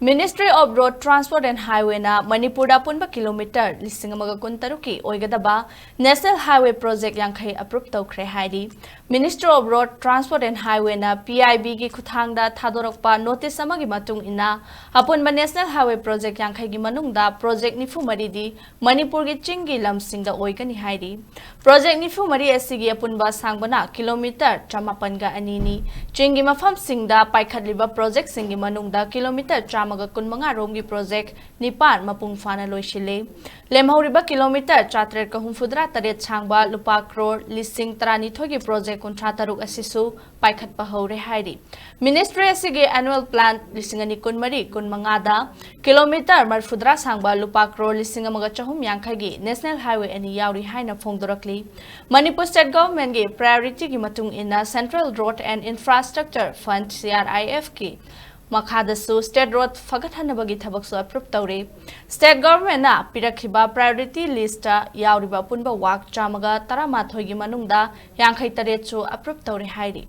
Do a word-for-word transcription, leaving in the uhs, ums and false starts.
Ministry of Road Transport and Highwayꯅ ꯃꯅꯤꯄꯨꯔꯗ ꯑꯄꯨꯟꯕ kilometre ꯂꯤꯁꯤꯡ ꯑꯃꯒ ꯀꯨꯟꯇꯔꯨꯛꯀꯤ ꯑꯣꯏꯒꯗꯕ National Highway Project ꯌꯥꯡꯈꯩ approve ꯇꯧꯈ꯭ꯔꯦ ꯍꯥꯏꯔꯤ꯫ Ministry of Road Transport and Highwayꯅ P I Bꯒꯤ ꯈꯨꯠꯊꯥꯡꯗ ꯊꯥꯗꯣꯔꯛꯄ notice ꯑꯃꯒꯤ ꯃꯇꯨꯡ ꯏꯟꯅ, ꯑꯄꯨꯟꯕ National Highway Project ꯌꯥꯡꯈꯩꯒꯤ ꯃꯅꯨꯡꯗ project ꯅꯤꯐꯨ ꯃꯔꯤꯗꯤ ꯃꯅꯤꯄꯨꯔꯒꯤ ꯆꯤꯡꯒꯤ ꯂꯝꯁꯤꯡꯗ ꯑꯣꯏꯒꯅꯤ ꯍꯥꯏꯔꯤ꯫ Project ꯅꯤꯐꯨ ꯃꯔꯤ ꯑꯁꯤꯒꯤ ꯑꯄꯨꯟꯕ ꯁꯥꯡꯕꯅ ꯀꯤꯂꯣꯃꯤꯇꯔ ꯆꯃꯥꯄꯟꯒ ꯑꯅꯤꯅꯤ꯫ ꯆꯤꯡꯒꯤ ꯃꯐꯝꯁꯤꯡꯗ ꯄꯥꯏꯈꯠꯂꯤꯕ projectꯁꯤꯡꯒꯤ ꯃꯅꯨꯡꯗ ꯀꯤꯂꯣꯃꯤꯇꯔ ꯆꯥꯝꯃꯒ ꯀꯨꯟꯃꯉꯥ ꯔꯣꯝꯒꯤ project ꯅꯤꯄꯥꯟ ꯃꯄꯨꯡ ꯐꯥꯅ ꯂꯣꯏꯁꯤꯜꯂꯦ꯫ ꯂꯦꯝꯍꯧꯔꯤꯕ ꯀꯤꯂꯣꯃꯤꯇꯔ ꯆꯥꯇ꯭ꯔꯦꯠꯀ ꯍꯨꯝꯐꯨꯇꯔꯥ ꯇꯔꯦꯠ ꯁꯥꯡꯕ ꯂꯨꯄꯥ ꯀ꯭ꯔꯣꯔ ꯂꯤꯁꯤꯡ ꯇꯔꯥꯅꯤꯊꯣꯏꯒꯤ project ꯀꯨꯟꯊ꯭ꯔꯥ ꯇꯔꯨꯛ ꯑꯁꯤꯁꯨ ꯄꯥꯏꯈꯠꯄ ꯍꯧꯔꯦ ꯍꯥꯏꯔꯤ꯫ Ministry ꯑꯁꯤꯒꯤ annual plan ꯂꯤꯁꯤꯡ ꯑꯅꯤ ꯀꯨꯟꯃꯔꯤ ꯀꯨꯟꯃꯉꯥꯗ ꯀꯤꯂꯣꯃꯤꯇꯔ ꯃꯔꯤꯐꯨꯇꯔꯥ ꯁꯥꯡꯕ ꯂꯨꯄꯥ ꯀ꯭ꯔꯣꯔ ꯂꯤꯁꯤꯡ ꯑꯃꯒ ꯆꯍꯨꯝ ꯌꯥꯡꯈꯩꯒꯤ National Highway ꯑꯅꯤ ꯌꯥꯎꯔꯤ ꯍꯥꯏꯅ ꯐꯣꯡꯗꯣꯔꯛꯂꯤ꯫ ꯃꯅꯤꯄꯨꯔ State Governmentꯀꯤ priorityꯒꯤ ꯃꯇꯨꯡ ꯏꯟꯅ Central Road and Infrastructure Fund, C R I Fꯀꯤ ꯃꯈꯥꯗꯁꯨ state road ꯐꯒꯠꯍꯟꯅꯕꯒꯤ ꯊꯕꯛꯁꯨ approve ꯇꯧꯔꯤ꯫ State Governmentꯅ ꯄꯤꯔꯛꯈꯤꯕ priority listꯇ ꯌꯥꯎꯔꯤꯕ ꯑꯄꯨꯟꯕ ꯋꯥꯛ ꯆꯥꯝꯃꯒ ꯇꯔꯥꯃꯥꯊꯣꯏꯒꯤ ꯃꯅꯨꯡꯗ ꯌꯥꯡꯈꯩ ꯇꯔꯦꯠꯁꯨ approve ꯇꯧꯔꯦ ꯍꯥꯏꯔꯤ꯫